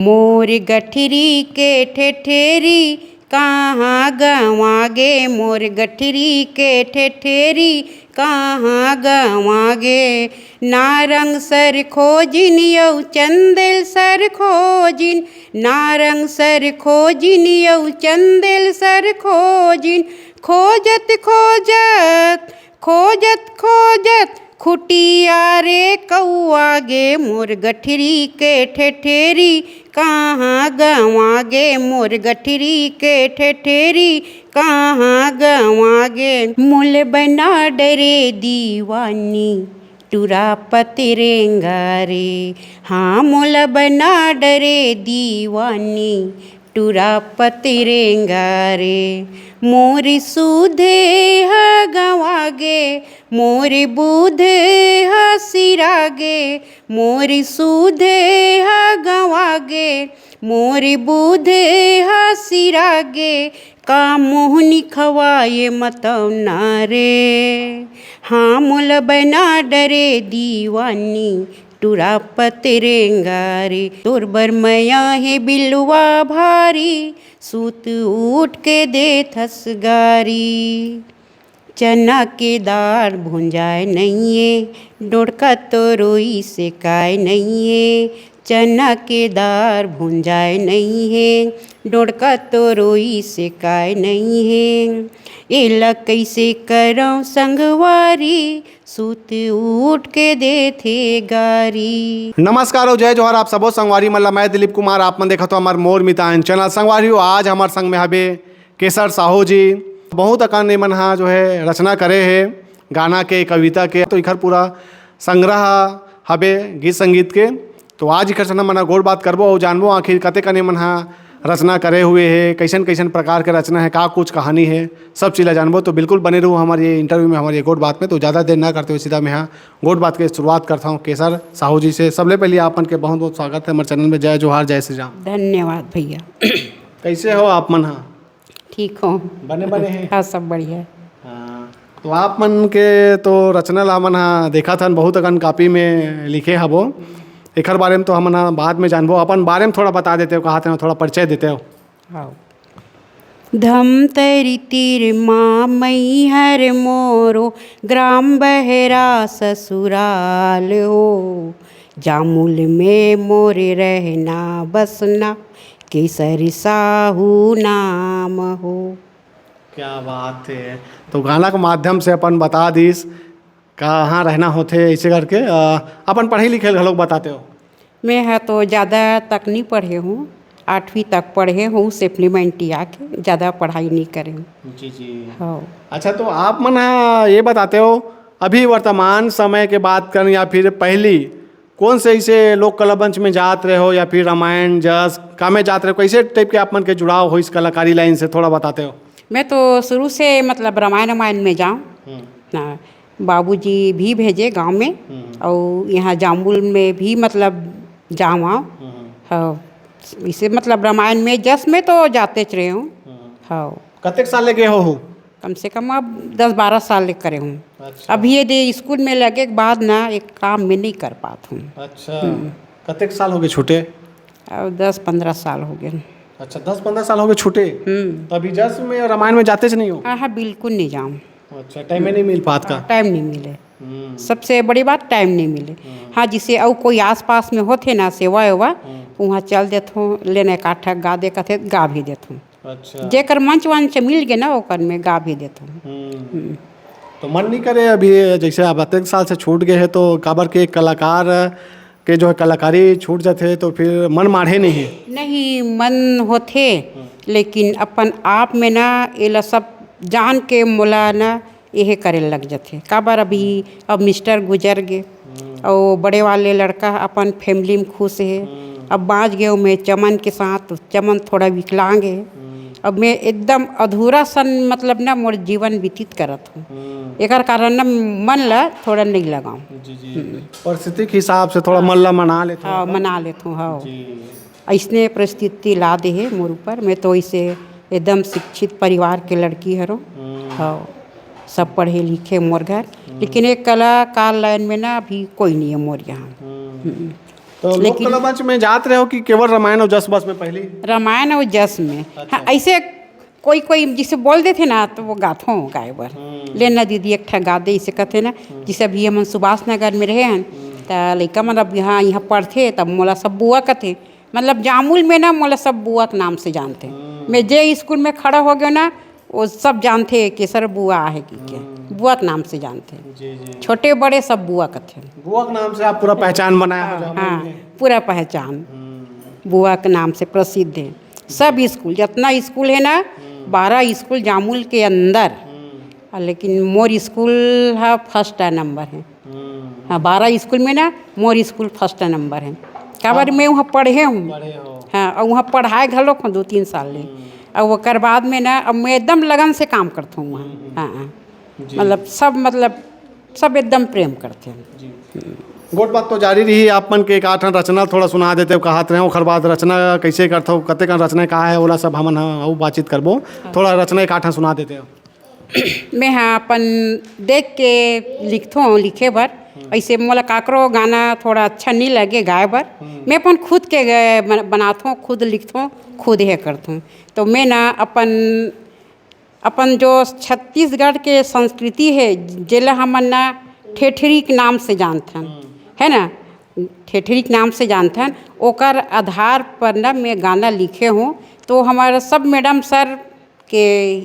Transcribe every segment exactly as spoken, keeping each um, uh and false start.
मोर गठरी के ठेठेरी कहाँ गंवा गे, मोर गठरी के ठेठेरी कहाँ गंवा गे। नारंग सर खोजिन अउ चंदेल सर खोजिन, नारंग सर खोजिन अउ चंदेल सर खोजिन, खोजत खोजत, खोजत खोजत खुटिया रे कौआ गे, मोर गठरी के ठेठेरी कहाँ गंवा गे, मोर गठरी के ठेठेरी कहाँ गंवा गे। मोला बना डरे दीवानी टुरा पतरेंगा रे, हाँ मोला बना डरे दीवानी टुरा पतरेंगा रे। मोर सूधे ह गंवा गे, मोर बूधे ह सिरा गे, मोर सूधे ह गंवा गे, मोर बूधे ह सिरा गे, का मोहनी खवाए मतौना रे। हाँ मोला बना डरे दीवानी टुरा पतरेंगा रे। तोर बर मया हे बिलवा भारी, सूत उठ के देथस गारी। चना के दार भुंजाय नइये, डोड़का तो रोई से काय नइये। चना के दार भुंजाय नइये, डोड़का तो रोई से काय नइये। एला कइसे करंव संगवारी, सूत उठ के देथे गारी। नमस्कार अउ जय जोहार, आप सबो संगवारी मन ला। मैं दिलीप कुमार, आप मन देखत हो हमर मोर मितान चैनल। संगवारी हो, आज हमर संग में हबे केसर साहू जी। बहुत अकन एमन हा जो है रचना करे हे गाना के, कविता के, तो इखर पूरा संग्रह हबे गीत संगीत के। तो आज इखर से हमन हा गोठ बात करबो अउ जानबो आखिर कतेकन एमन हा रचना करे हुए हे, कइसन कइसन प्रकार के रचना हे, का कुछ कहानी हे, सब चीज ला जानबो। तो बिल्कुल बने रहू हमर ये इंटरव्यू में, हमर ये गोठ बात में। तो ज़्यादा देर ना करते हुए सीधा मैं हा गोठ बात के शुरुआत करता हूँ केसर साहू जी से। सबले पहले आप मन के बहुत बहुत स्वागत है हमर चैनल में। जय जोहार, जय श्री राम। धन्यवाद भैया। कइसे हो आप मन हा? ठीक हो? बने बने हे? हाँ, सब बढ़िया। हाँ, तो आप मन के तो रचना ला हमन हा देखत हन, बहुत अकन कॉपी में लिखे हबो। एखर बारे में तो हमन हा बाद में जानबो, अपन बारे में थोड़ा बता देते हो, कहा थे ना, थोड़ा परिचय देते हो। हाँ। धमतरी तीर मा मैहर मोरो, ग्राम बहरा ससुराल हो। जामुल में मोरे रहना बसना, केसरी साहू नाम हो। क्या बात है। तो गाना के माध्यम से अपन बता दिस कहाँ रहना होथे, ऐसे करके, अ, अपन पढ़े लिखे घलोक बताते हो। मैं ह तो ज़्यादा तक नहीं पढ़े हूँ, आठवीं तक पढ़े हूँ, सप्लीमेंट्री आके ज़्यादा पढ़ाई नहीं करे हूँ। जी, जी। हाँ। अच्छा, तो आप मन ह ये बताते हो, अभी वर्तमान समय के बात करें या फिर पहली, कौन से ऐसे लोक कला मंच में जात रहे हो या फिर रामायण, जस, का में जात रहे हो, कैसे टाइप के आप मन के जुड़ाव हो इस कलाकारी लाइन से, थोड़ा बताते हो? मैं तो शुरू से, मतलब, रामायण, रामायण में जाऊँ। हम्म। हाँ, बाबूजी भी भेजे गांव में, हम्म। और यहाँ जामुल में भी, मतलब, जाऊँ आओ। हम्म। हाँ, इसे, मतलब, रामायण में, जस में तो जाते च रहे हूँ। हम्म। हाँ। कतेक साल ले गए हो? कम से कम अब दस बारह साल ले करे हूँ। अच्छा। अब ये दे स्कूल में लगे के बाद ना, एक काम में नहीं कर पात हूँ। अच्छा। हम्म। कतेक साल हो गए छूटे? अब दस पन्द्रह साल हो गए। अच्छा, दस पन्द्रह साल हो गए छूटे। हम्म। तो अभी जस में, रामायण में जाते च नहीं हो? हाँ, हाँ, बिल्कुल नहीं जाऊँ। अच्छा, टाइम में नहीं मिल पात का? हाँ, टाइम नहीं मिले। हम्म। सबसे बड़ी बात, टाइम नहीं मिले। हम्म। हाँ, जिसे अउ कोई आसपास में होथे ना सेवा वेवा, हम्म। वहाँ चल देथों, लेने का ठक गा दे कथे, गा भी देथों। अच्छा। जेकर मंच वंच मिल गे ना, ओकर में गा भी देथों। हम्म। हम्म। तो मन नहीं करे अभी, जैसे आप अतेक साल से छूट गए हैं, तो काबर के कलाकार के जो है कलाकारी छूट जाथे, तो फिर मन माढ़े नहीं है? नहीं, मन होथे, हम्म। लेकिन अपन आप में ना, एला सब जान के मोला ना, एहे करे लग जाथे। काबर अभी अब मिस्टर गुजर गे, हम्म। अउ बड़े वाले लड़का अपन फैमिली में खुश हे। हम्म। अब बाँच गे, ओमे चमन के साथ, चमन थोड़ा विकलांग हे। हम्म। अब मैं एकदम अधूरा सन, मतलब ना, मोर जीवन व्यतीत करत हूँ। हम्म। एकर कारण ना, मन ला थोड़ा नहीं लगाऊँ। जी, जी। हम्म। परिस्थिति के हिसाब से थोड़ा मन ला मना लेते हो हाँ, आप? मना लेते हूँ, हाँ। जी। अइसने परिस्थिति ला दे हे मोर ऊपर। मैं तो इसे एकदम शिक्षित परिवार के लड़की हरों। हम्म। हाँ, सब पढ़े लिखे मोर घर, हम्म। लेकिन एक कलाकार लाइन में ना अभी कोई नहीं है मोर यहाँ। हम्म। हम्म। तो लोक लेकिन कला मंच में जात रहे हो कि केवल रामायण और जस बस में पहली? रामायण और जस में। अच्छा। हाँ, ऐसे कोई कोई जिसे बोल देथे ना, तो वो गाथों गाए बर। हम्म। ले ना दीदी, एक ठा गा दे, इसे कथे ना। हम्म। जैसे अभी हमन सुभाष नगर में रहे हन, हम्म। त लइका मन अब यहाँ, यहाँ पढ़थे, तब मोला सब बुआ कथे। मतलब जामुल में ना मोला सब बुआ के नाम से जानथे। हम्म। मैं जे स्कूल में खड़ा हो गयो ना, वो सब जानथे कि सर बुआ आहे कि क्या। हम्म। बुआ के नाम से जानथे। जी, जी। छोटे बड़े सब बुआ कथे। बुआ के नाम से आप पूरा पहचान बनाया हो हाँ, जामुल हाँ, में। पूरा पहचान हम्म। बुआ के नाम से प्रसिद्ध है। सब स्कूल, जितना स्कूल है ना, हम्म। बारह स्कूल जामुल के अंदर। हम्म। आ, लेकिन मोर स्कूल हा फर्स्ट नंबर है। हम्म। हाँ, बारह स्कूल में ना मोर स्कूल फर्स्ट नंबर है। काबर हाँ। मैं वहाँ पढ़े हूँ। पढ़े हो। हाँ, और वहाँ पढ़ाए घलोक हूँ दो तीन साल ले। हम्म। और ओकर बाद में ना, अब मैं एकदम लगन से काम करता हूँ वहाँ। हम्म, हम्म। हाँ, हाँ। जी। मतलब सब, मतलब सब एकदम प्रेम करते हैं। जी। गोठ बात तो जारी रही, आप मन के एक आठ रचना थोड़ा सुना देते हो, कहत रहे हो, ओकर बाद रचना कैसे करते हो, कतेक रचना का है, ओला सब हमन ह अउ बातचीत करबो। हाँ। थोड़ा रचना एक आठ सुना देते हो। मैं हाँ अपन देख के लिखथों, लिखे बर। हम्म। ऐसे मोला काकरो गाना थोड़ा अच्छा नहीं लगे गाए बर। हम्म। मैं अपन खुद के ग-, बन-, बनाथों, खुद लिखथों, खुद हे करथों। तो मैं ना अपन, अपन जो छत्तीसगढ़ के संस्कृति है, जेला हमन ना ठेठरी के नाम से जानथन, हम्म। है ना, ठेठरी के नाम से जानथन, ओकर आधार पर ना मैं गाना लिखे हूँ। तो हमारा सब मैडम सर के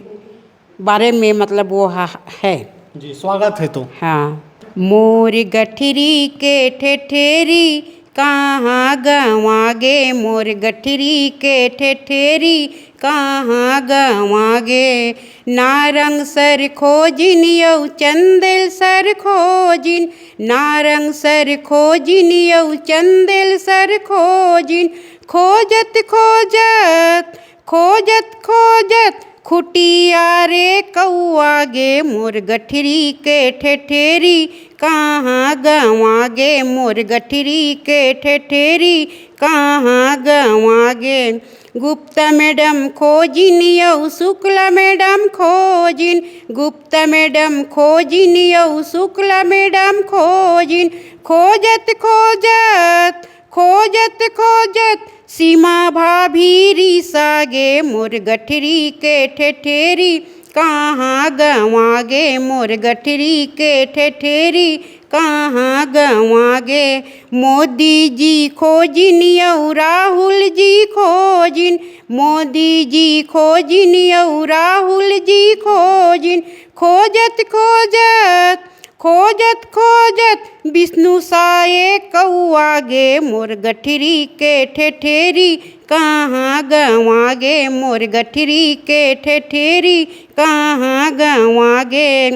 बारे में, मतलब, वो हा-, है। जी, स्वागत है तो। हाँ। मोर गठरी के ठेठेरी, कहाँ गवा गे मोर गठरी के ठेठेरी, कहाँ गवा गे। नारंग सर खोजिन यौ चंदेल सर खोजिन, नारंग सर खोजिन यौ चंदेल सर खोजिन, खोजत खोजत खोजत खोजत खुटिया रे कौआ गे मोर गठरी के ठेठेरी, कहाँ गवा गे मोर गठरी के ठेठेरी, कहाँ गवा गे। गुप्ता मैडम खोजिन यौ शुक्ला मैडम खोजिन, गुप्ता मैडम खोजिन यौ शुक्ला मैडम खोजिन, खोजत खोजत खोजत खोजत सीमा भाभी रिसा गे मोर गठरी के ठेठेरी, कहाँ गवा गे मोर गठरी के ठेठेरी, कहाँ गवा गे। मोदी जी खोजिन यौ राहुल जी खोजिन, मोदी जी खोजिन यौ राहुल जी खोजिन, खोजत खोजत खोजत खोजत विष्णु साय कौआ गे मोर गठरी के ठेठेरी, कहाँ गवा गे मोर गठरी के ठेठेरी, कहाँ गवा गे।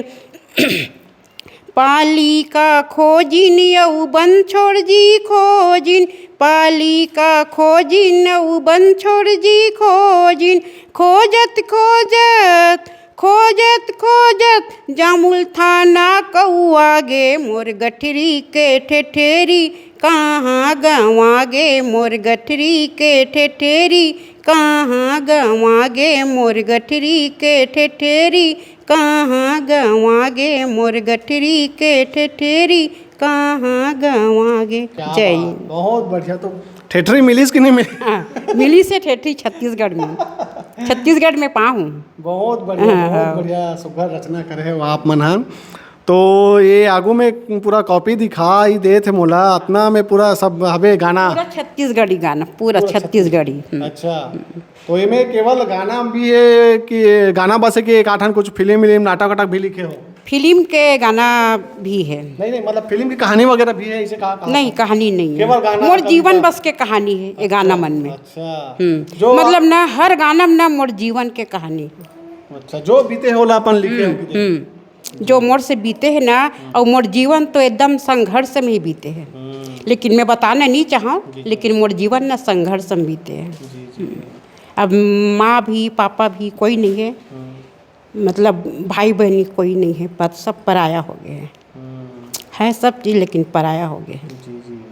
पालिका खोजिन यौ बन छोड़ जी खोजिन, पालिका खोजिन यौ बन छोड़ जी खोजिन, खोजत खोजत खोजत खोजत जामुल थाना कौआ गे मोर गठरी के ठेठेरी, कहाँ गवा गे मोर गठरी के ठेठेरी, कहाँ गवा गे मोर गठरी के ठेठेरी, कहाँ गवा गे मोर गठरी के ठेठेरी, कहाँ गवा गे। क्या जय बात, हिंद। बहुत बढ़िया। तो ठेठरी मिलिस कि नहीं मिली? हाँ, मिलिस हे ठेठरी छत्तीसगढ़ में, छत्तीसगढ़ में पाहूँ। बहुत बढ़िया, हाँ, बहुत हाँ। बढ़िया, सुघर रचना करे हो आप मन ह। तो ये आगू में पूरा कॉपी दिखाई देत हे मोला, अतना में पूरा सब हवे गाना। पूरा छत्तीसगढ़ी गाना, पूरा पूरा छत्तीसगढ़ी। हम्म। अच्छा, तो एमे केवल गाना भी है कि गाना बस है कि एक आठन कुछ फिल्म विल्म नाटक वाटक भी लिखे हो? फिल्म के गाना भी है। नहीं, नहीं, मतलब फिल्म की कहानी वगैरह भी है, इसे कहा, कहा नहीं, था? कहानी नहीं है। केवल गाना मोर का जीवन विचार। बस के कहानी है ये अच्छा, गाना मन में। अच्छा। हम्म। जो मतलब ना हर गाना में ना मोर जीवन के कहानी। अच्छा, जो बीते होला अपन लिखे हो हम्म, कि हम्म। जो मोर से बीते है ना, हम्म। और मोर जीवन तो एकदम संघर्ष में ही बीते है। हम्म। लेकिन मैं बताना नहीं चाहूँ, जी, जी। लेकिन मोर जीवन ना संघर्ष में बीते है। जी, जी। अब माँ भी, पापा भी, कोई नहीं है। हम्म। मतलब भाई बहनी कोई नहीं है, पर सब पराया हो गए हैं। हम्म। है सब चीज़, लेकिन पराया हो गए हैं। जी, जी।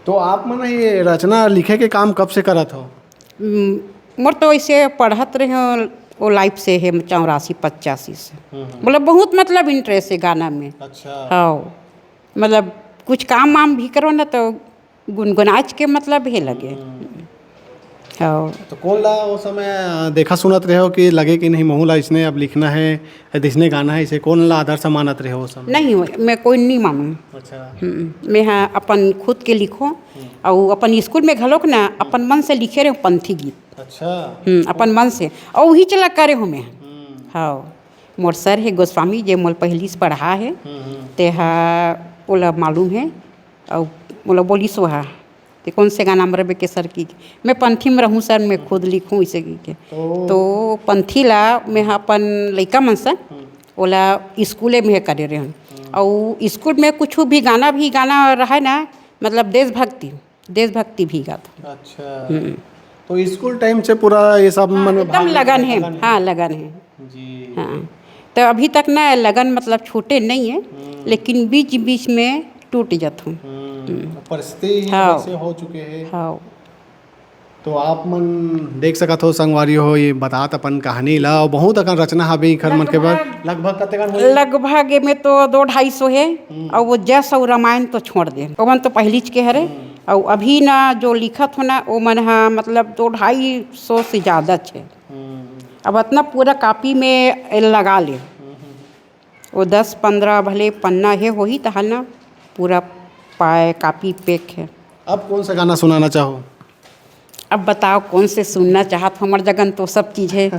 तो आप मन ये रचना लिखे के काम कब से करत हो? हम्म, मोर तो ऐसे पढ़त रहे हो, वो लाइफ से है, चौरासी पचासी से। हम्म, हम्म। मतलब बहुत, मतलब इंटरेस्ट है गाना में। अच्छा। हाँ, मतलब कुछ काम वाम भी करो ना, तो गुनगुनाच के मतलब हे लगे। हम्म। हव। तो कौन ला वो समय, अ, देखा सुनत रहे हो कि लगे कि नहीं, महू ला इसने अब लिखना है, इसने गाना है, इसे कौन ला आदर्श मानत रहे हो वो समय? नहीं हो, मैं कोई नहीं मानूँ। अच्छा। हम्म, मैं हाँ अपन खुद के लिखो। हम्म। अउ अपन स्कूल में घलोक ना अपन मन से लिखे रहे पंथी गीत। अच्छा। हम्म, अपन मन से। अउ वही चला करे हो मैं। हम्म। हाँ, मोर सर हे गोस्वामी, जे मोल पहली से पढ़ा हे। हम्म, हम्म। ते हा ओला मालूम हे। अउ मोला बोलिस वो हा, ते कौन से गाना में रबे के सर की? मैं पंथी में रहूँ सर, मैं खुद लिखूँ इसे की के। तो तो पंथी ला मैं हा अपन लइका मन सर, हम्म। ओला स्कूले में करे रहे हन। हम्म। अउ स्कूल में कुछ भी गाना, भी गाना रहे ना, मतलब देशभक्ति, देशभक्ति भी गाता। अच्छा। हम्म। तो स्कूल टाइम से पूरा ये सब हाँ, मन एकदम भाग में लगन है। लगन है। हाँ, लगन है। जी। हाँ, तो अभी तक ना लगन मतलब छूटे नहीं है, हम्म। लेकिन बीच बीच में टूट जात हूँ। हम्म। परिस्थिति ही हाँ। वैसे हो चुके हैं। हाँ। तो आप मन देख सकत हो संगवारी हो, ये बतात अपन कहानी ला, और बहुत अकन रचना हवे इखर मन के बर। लगभग कतेकन होही? लगभग एमे तो दो ढाई सौ है, हम्म। और वो जस और रामायण तो छोड़ दे, ओमन तो पहलीच के हरे। हम्म। और अभी ना जो लिखत हो ना, वो मन हा मतलब दो ढाई सौ से ज्यादा छे। हम्म। अब अतना पूरा कॉपी में लगा ले। हम्म, हम्म। वो दस पन्द्रह भले पन्ना हे होही, तहां ना पूरा पाए कॉपी पैक है। अब कौन सा गाना सुनाना चाहो? अब बताओ कौन से सुनना चाहत हो, हमर जगन तो सब चीज है।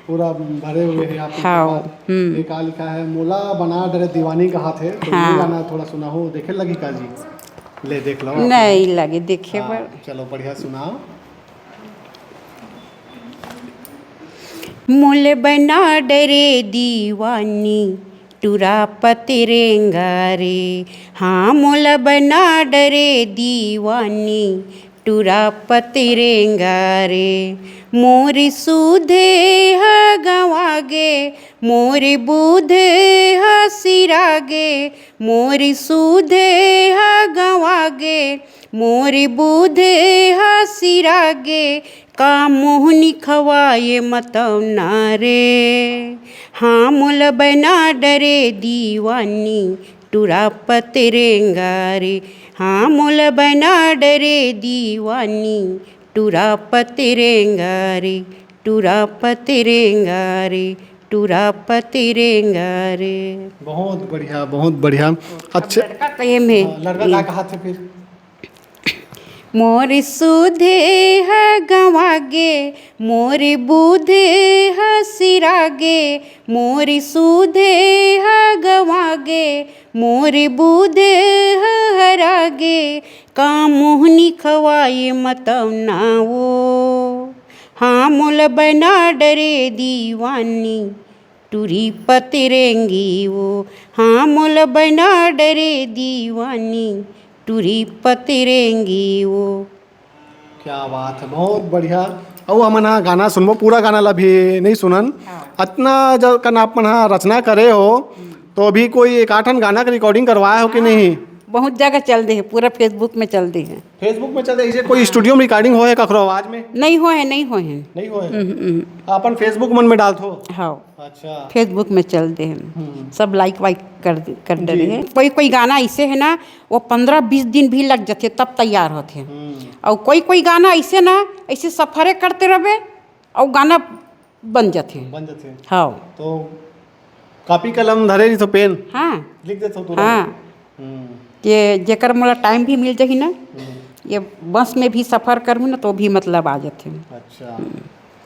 पूरा भरे हुए है आपके हाँ, पास। हम्म। ये का लिखा है, मोला बना डरे दीवानी कहाथे, तो ये हाँ। गाना थोड़ा सुनाओ, देखे लगी का जी? ले देख लो आप। नहीं लगे देखे हाँ, बर। चलो बढ़िया सुनाओ। मोल बना डरे दीवानी टुरा पतिरेंगा रे, हाँ मोल बना डरे दीवानी टुरा पतिरेंगा रे। मोर सूधे ह गंवागे, मोर बूधे ह सिरागे, मोर सूधे ह गंवागे, मोर बूधे ह सिरागे, का मोहनी खवाए मतौना रे। हाँ मोल बना डरे दीवानी टुरा पतिरेंगा रे, हाँ मोल बना डरे दीवानी टुरा पतिरेंगा रे, टुरा पतिरेंगा रे, टुरा पतिरेंगा रे। बहुत बढ़िया, बहुत बढ़िया। अच्छा। लड़का तो ये में हाँ, लड़का का कहा थे फिर? मोर सूधे ह गंवागे, मोर बूधे ह सिरागे, मोर सूधे ह गंवागे, मोर बूधे ह हरागे, का मोहनी खवाए मतौना वो। हाँ मोल बना डरे दीवानी टुरी पतिरेंगी वो, हाँ मोल बना डरे दीवानी टुरी पतिरेंगी वो। क्या बात है, बहुत बढ़िया। अउ हमन हा गाना सुनबो, पूरा गाना ला भी नहीं सुनन। हाँ। अतना जब कन आप मन हा रचना करे हो, तो अभी कोई एक आठन गाना के रिकॉर्डिंग करवाए हो कि नहीं? बहुत जगह चल दे है, पूरा Facebook में चल दे है। Facebook में चल दे, इसे कोई स्टूडियो में रिकॉर्डिंग हो है कखरो आवाज में? नहीं हो है, नहीं हो है। नहीं हो है? हम्म, हम्म। अपन Facebook मन में डालथो? हाँ। अच्छा। Facebook में चल दे है। हम्म। सब लाइक वाइक कर दे, कर दे जी। रहे हैं। कोई कोई गाना ऐसे है ना, वो पन्द्रह बीस दिन भी लग जाते तब तैयार होते हैं। हम्म। और कोई कोई गाना ऐसे ना, ऐसे सफरे करते रहे और गाना बन जाथे। बन जाथे। हाँ। तो कॉपी कलम धरे रही तो पेन हाँ। लिख देथो तुरंत। हाँ। हम्म। ये जेकर मोला टाइम भी मिल जाही ना, हम्म। ये बस में भी सफर करहूँ ना तो भी मतलब आ जाथे। अच्छा।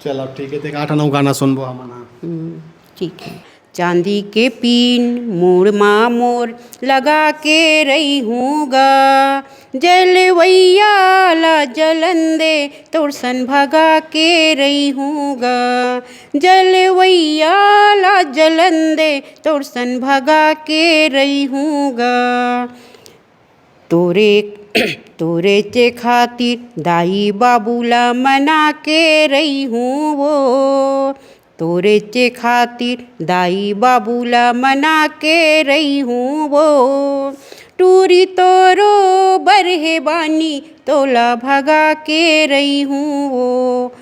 चलो ठीक है, तो एक आठ नौ गाना सुनबो हमन हा। हम्म, ठीक है। चांदी के पीन मुड़ मा मोर लगा के रही हूँ गा, जलवैया ला जलन दे तोर सन भगा के रही हूँ गा, जलवैया ला जलन दे तोर सन भगा के रही हूँ गा। तोरे तोरे चे खातिर दाई बाबू ला मना के रही हूँ वो, तोरे चे खातिर दाई बाबू ला मना के रही हूँ वो। टूरी तोरो बरहे बानी तोला भगा के रही हूँ वो।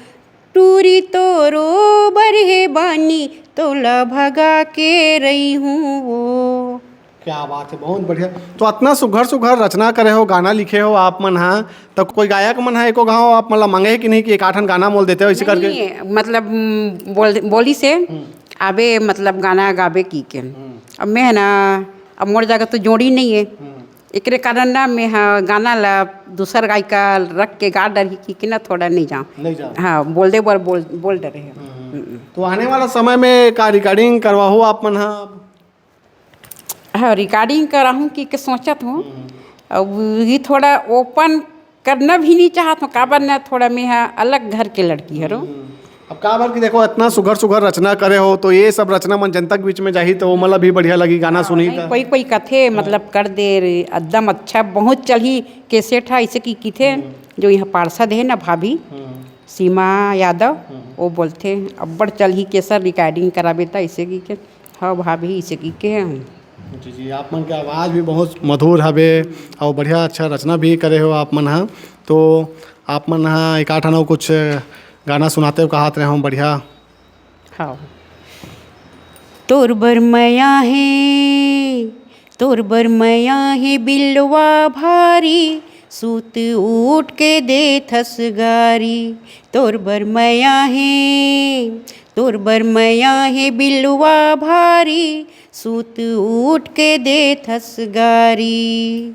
टूरी तोरो बरहे बानी तोला भगा के रही हूँ वो। क्या बात है, बहुत बढ़िया। तो अतना सुघर सुघर रचना करे हो, गाना लिखे हो आप मन हा, तो कोई गायक मन हा एको घाव आप मन ला मांगे हे कि नहीं कि एक आठन गाना मोल देते हो, ऐसे करके? नहीं, मतलब, हम्म, बोल, बोली से हम्म। आबे, मतलब, गाना गाबे की के। हम्म। अब मैं है ना, अब मोर जगह तो जोड़ी नहीं है। हम्म। एकरे कारण ना मैं हा गाना ला दूसर गायिका रख के गा डरही की, कि ना थोड़ा नहीं जाओ। नहीं जाओ। हाँ, बोल दे बर बोल, बोल डरे हैं। हम्म। हम्म। तो आने वाला समय में का रिकॉर्डिंग करवाहो आप मन हा? हाँ, रिकॉर्डिंग कराहूँ कि के सोचत हूँ। हम्म। अब ये थोड़ा ओपन करना भी नहीं चाहत हूँ, काबर ना थोड़ा मैं हा अलग घर के लड़की हरो। हम्म। अब काबर कि देखो, इतना सुघर सुघर रचना करे हो, तो ये सब रचना मन जनता के बीच में जाही, तो वो मतलब भी बढ़िया लगी, गाना हाँ, सुनही नहीं, त। कोई कोई कथे, हाँ। मतलब, कर दे रे, एकदम अच्छा, बहुत चलही कैसेट हा, ऐसे की किथे, हम्म। जो यहाँ पार्षद है ना भाभी, हम्म। सीमा यादव, हम्म। वो बोलथे, "अब्बड़ चलही केसर रिकॉर्डिंग कराबे त," ऐसे की के, "हाँ भाभी," ऐसे की के हम। जी, जी, आप मन के आवाज़ भी बहुत मधुर हवे और बढ़िया अच्छा रचना भी करे हो आप मन हा। तो आप मन हा एक आठ अउ कुछ गाना सुनाते हो, कहात रहे हो, बढ़िया। हाँ। तोर बर मया हे, तोर बर मया हे बिलवा भारी, सूत उठ के देथस गारी। तोर बर मया हे, तोर बर मया हे बिलवा भारी, सूत उठ के देथस गारी।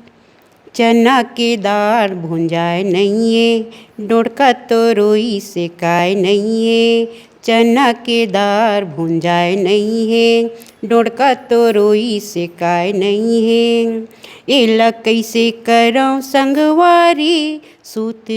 चना के दार भुंजाय नइये, डोड़का तोरोई से काय नइये। चना के दार भुंजाय नइये, डोड़का तोरोई से काय नइये। एला कइसे करंव संगवारी, सूत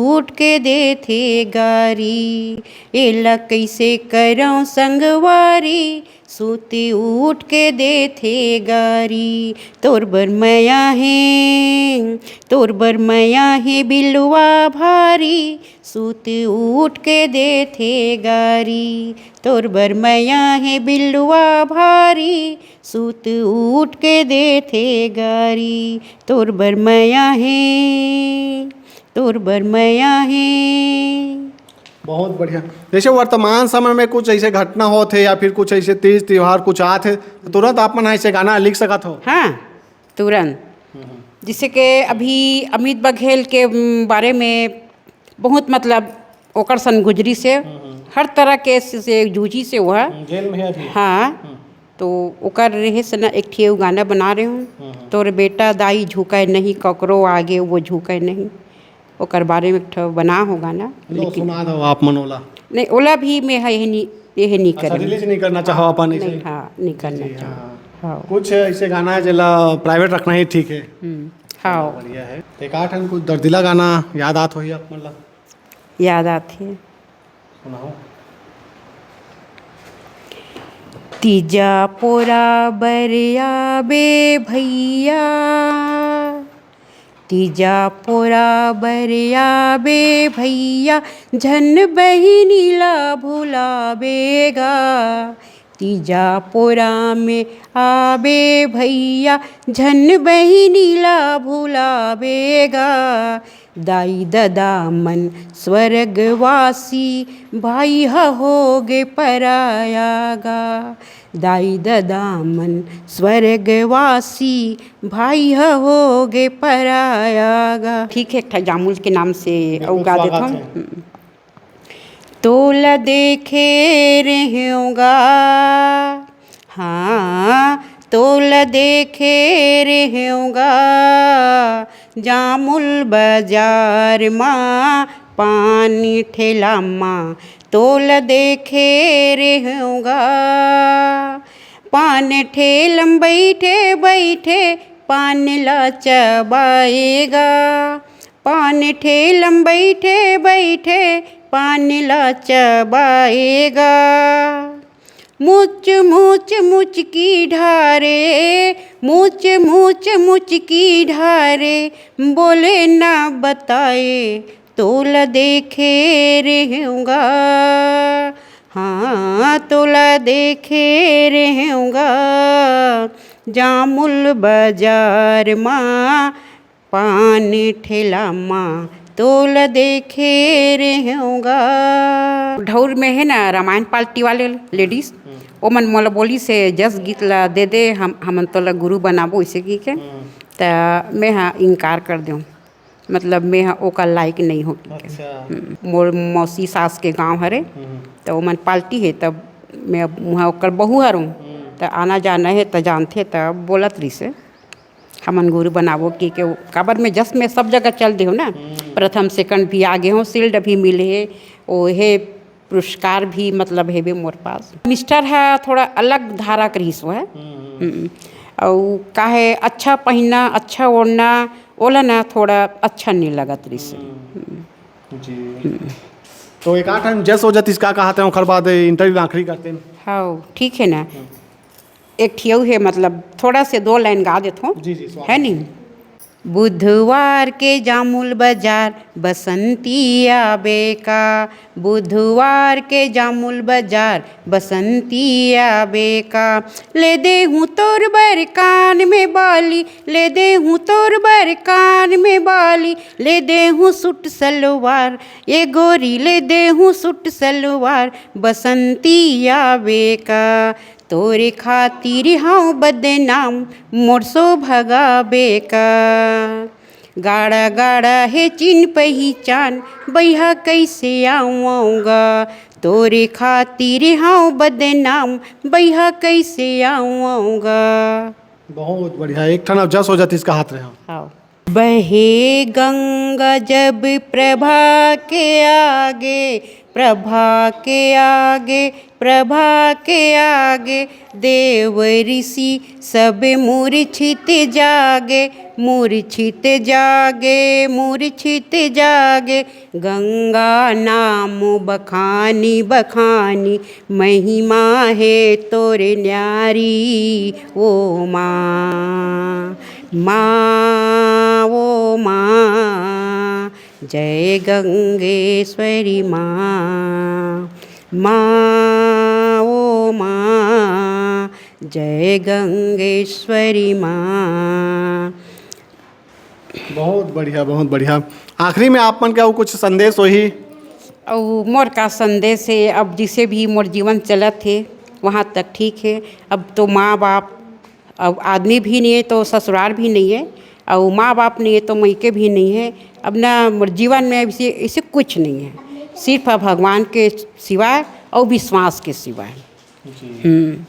उठ के देथे गारी। एला कइसे करंव संगवारी, सूत उठ के देथे गारी। तोर बर मया हे, तोर बर मया हे बिलवा भारी, सूत उठ के देथे गारी। तोर बर मया हे बिलवा भारी, सूत उठ के देथे गारी। तोर बर मया हे, तोर बर मया हे। बहुत बढ़िया। जैसे वर्तमान समय में कुछ ऐसे घटना होत हे या फिर कुछ ऐसे तीज त्योहार कुछ आत हे, तो तुरंत आप मन ऐसे गाना लिख सकत हो? हाँ, तुरंत। हम्म, हम्म। जैसे कि अभी अमित बघेल के, उम, बारे में बहुत, मतलब, ओकर सन गुजरी से हम्म, हम्म। हर तरह के से, से जूझी से वो है। हम्म, जेल में है अभी। हाँ, हम्म। तो ओकर रहे से ना एक ठे गाना बना रहे हूँ, हम्म, हम्म। तोर बेटा दाई झुके नहीं, ककरो आगे वो झुके नहीं। ओकर बारे में एक ठो बना हो गाना, लो, लेकिन सुना दो आप मन ओला। नहीं, ओला भी मैं हा यही नहीं, यही नहीं अच्छा, करेंगे। रिलीज नहीं करना चाहो अपन नहीं, ऐसे? हाँ, नहीं करना जी, चाहो। हाँ। हाँ। कुछ ऐसे गाना है जेला प्राइवेट रखना ही ठीक है। हम्म, हाँ। बढ़िया है। तो एक आठ कुछ दर्दिला गाना याद आत होही आप मन ला? याद आत है। सुनाओ। तीजा पोरा बर आबे भैया, तीजा पोरा बर आबे भैया, झन बहिनी ला भुलाबे गा। तीजा पोरा में आबे भैया, झन बहिनी ला भुलाबे गा। दाई ददा मन स्वर्गवासी, भाई ह होगे पराया गा। दाई ददा मन स्वर्गवासी, भाई ह होगे पराया गा। ठीक है, एक ठा जामुल के नाम से बिल्कुल, अउ गा स्वागत देथन। है। हम्म। तोला देखे रेहेंव गा, हाँ, तोला देखे रेहेंव गा, जामुल बजार मा, पान ठेला मा, तोला देखे रेहेंव गा। पान ठेला म बइठे बइठे, पान ला चबाए गा, पान ठेला म बइठे बइठे, पान ला चबाए गा। मुच मुच मुचकी ढारे, मुच मुच मुचकी ढारे, बोले ना बताए, तोला देखे रेहेंव गा, हाँ, तोला देखे रेहेंव गा, जामुल बजार मा, पान ठेला मा, तोला देखे रेहेंव गा। ढौर में हे ना रामायण पार्टी वाले लेडीज, ओमन मोला बोलिस हे, "जस गीत ला दे दे, हम, हमन तोला गुरु बनाबो," अइसे कहिके। त मैं हा इनकार कर देंव, मतलब मैं हा ओकर लायक नइ हों कहिके। अच्छा। हम्म, मोर मौसी सास के गांव हरे, हम्म। त ओमन पार्टी हे, तब मैं अब उहाँ ओकर बहू हरंव, हम्म। त आना जाना हे, त जानथे, त बोलत रहिस हे। हमन गुरु बनाबो कहिके, काबर में जस में सब जगह चल देहूँ ना, हम्म। प्रथम सेकंड भी आगे हों, शील्ड भी मिले हे, ओ हे पुरस्कार भी मतलब हेबे मोर पास। मिस्टर ह थोड़ा अलग धारा के रहिस हे। हम्म। हम्म। अउ काहे अच्छा पहिनना, अच्छा ओढ़ना, ओला ना थोड़ा अच्छा नइ लगत रहिस हे। हम्म। हम्म। जी। हम्म। तो एक आध टाइम जस हो जातिस का कहत हे, ओखर बाद इंटरव्यू आखिरी करते हैं। हाँ, ठीक है ना। हम्म। एक ठियौ हे, मतलब, थोड़ा से दो लाइन गा देथों, जी, जी, स्वागत। है नी? बुधवार के जामुल बजार बसंती आबे का, बुधवार के जामुल बजार बसंती आबे का, ले देहूँ तोर बर कान में बाली, ले देहूँ तोर बर कान में बाली, ले देहूँ सूट सलवार, ये गोरी ले देहूँ सूट सलवार, बसंती आबे का। तोरे खातिर हंव बदनाम, मोर सो भगाबे का। गाड़ा गाड़ा हे चिन पहिचान, बइहा कइसे आवंव गा। तोरे खातिर हंव बदनाम, बइहा कइसे आवंव गा। बहुत बढ़िया, एक ठन अब जस हो जातिस कहत रहेंव। हाँ। बहे गंगा जब प्रभा के आगे, प्रभा के आगे, प्रभा के आगे, देव ऋषि सब मूर्छित जागे, मूर्छित जागे, मूर्छित जागे। गंगा नाम बखानी बखानी, महिमा हे तोर न्यारी ओ माँ, माँ ओ माँ, जय गंगेश्वरी माँ, माँ ओ माँ, जय गंगेश्वरी माँ। बहुत बढ़िया, बहुत बढ़िया। आखिरी में आप मन के अउ कुछ संदेश होही? अउ मोर का संदेश हे, अब जइसे भी मोर जीवन चलत हे, वहाँ तक ठीक हे। अब तो माँ बाप, अब आदमी भी नइ हे तो ससुराल भी नइ हे, अउ माँ बाप नइ हे तो मइके भी नइ हे। अब ना मोर जीवन में अइसे, अइसे कुछ नइ हे, सिर्फ अब भगवान के सिवाय अउ विश्वास के सिवाय। जी। हम्म।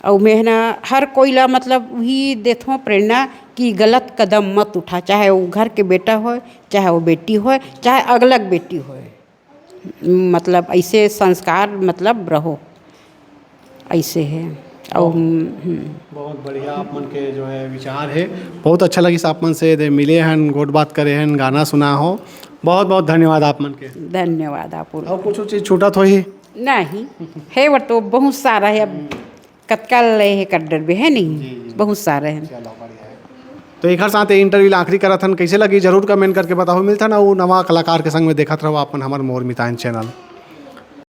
अउ मैं ह ना हर कोई ला मतलब उही देथों प्रेरणा कि गलत कदम मत उठा, चाहे वो घर के बेटा होय, चाहे वो बेटी होय, चाहे अगला के बेटी होय। मतलब अइसे संस्कार मतलब रहो, अइसे हे। अउ, हम्म। बहुत बढ़िया आप मन के जो है विचार हे, बहुत अच्छा लगिस आप मन से दे मिले हन, गोठ बात करे हन, गाना सुना हो, बहुत बहुत धन्यवाद आप मन के। धन्यवाद आप। अउ कुछ चीज छूटत होही? नहीं, हे वो तो बहुत सारा हे, अब कतका ले हे कर डरबे, है नहीं? जी, जी। बहुत सारा हे। चलो, बढ़िया हे। तो एकर साथ ये इंटरव्यू ला आखिरी करत हन, कइसे लगी जरूर कमेंट करके बताओ। मिलथन अउ नवा कलाकार के संग में, देखत रहो अपन हमर मोर मितान चैनल।